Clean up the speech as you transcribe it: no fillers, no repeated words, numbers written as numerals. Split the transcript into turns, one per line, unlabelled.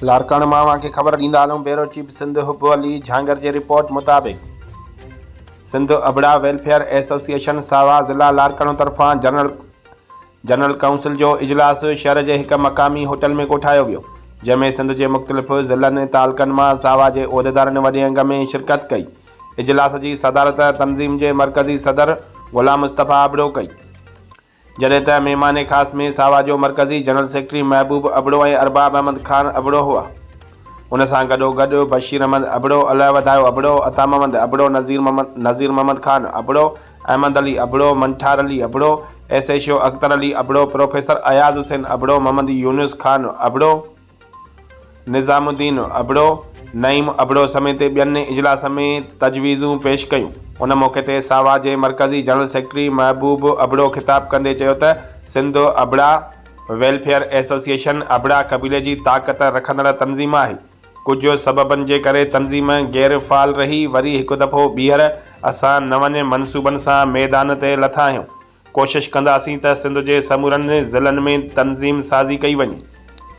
لاڙڪاڻي مان اوهان کي خبر ڏيندا هلون بيورو چيف سنڌ حب علي جهانگير جي رپورٽ مطابق سنڌ ابڙا ويلفيئر ايسوسيئيشن ساوا ضلع لاڙڪاڻو طرفان جنرل جنرل ڪائونسل جو اجلاس شهر جي هڪ مقامي هوٽل ۾ ڪوٺايو ويو جنهن ۾ سنڌ جي مختلف ضلعن ۽ تعلقن مان ساوا جي عهديدارن وڏي انگ ۾ شرڪت ڪئي اجلاس جي صدارت تنظيم جي مرڪزي صدر غلام مصطفيٰ ابڙو ڪئي. جڏهن ته مهمان خاص ۾ ساوا جو مرڪزي جنرل سيڪريٽري محبوب ابڙو ۽ ارباب احمد خان ابڙو هئا. ان سان گڏوگڏ بشير احمد ابڙو، الهه وڌايو ابڙو، عطا محمد ابڙو، نذير محمد خان ابڙو، احمد علي ابڙو، منٺار Ali Abro, S H O Akhtar Ali Abro, professor Ayaz Hussain Abro, Muhammad Younis Khan Abro, Nizam Uddin Abro, Naeem Abro سميت ٻين اجلاس ۾ تجويزون پيش ڪيون. ان موقعي تي ساوا جي مرڪزي جنرل سيڪريٽري محبوب ابڙو خطاب ڪندي چيو ته سنڌ ابڙا ويلفيئر ايسوسيئيشن ابڙا قبيلي جي طاقت رکندڙ تنظيم آهي، ڪجهه سببن جي ڪري تنظيم غير فعال رهي وري هڪ دفعو ٻيهر اسان نون منصوبن سان ميدان تي لٿا آهيون، ڪوشش ڪنداسين ته سنڌ جي سمورن ضلعن ۾ تنظيم سازي ڪئي وڃي.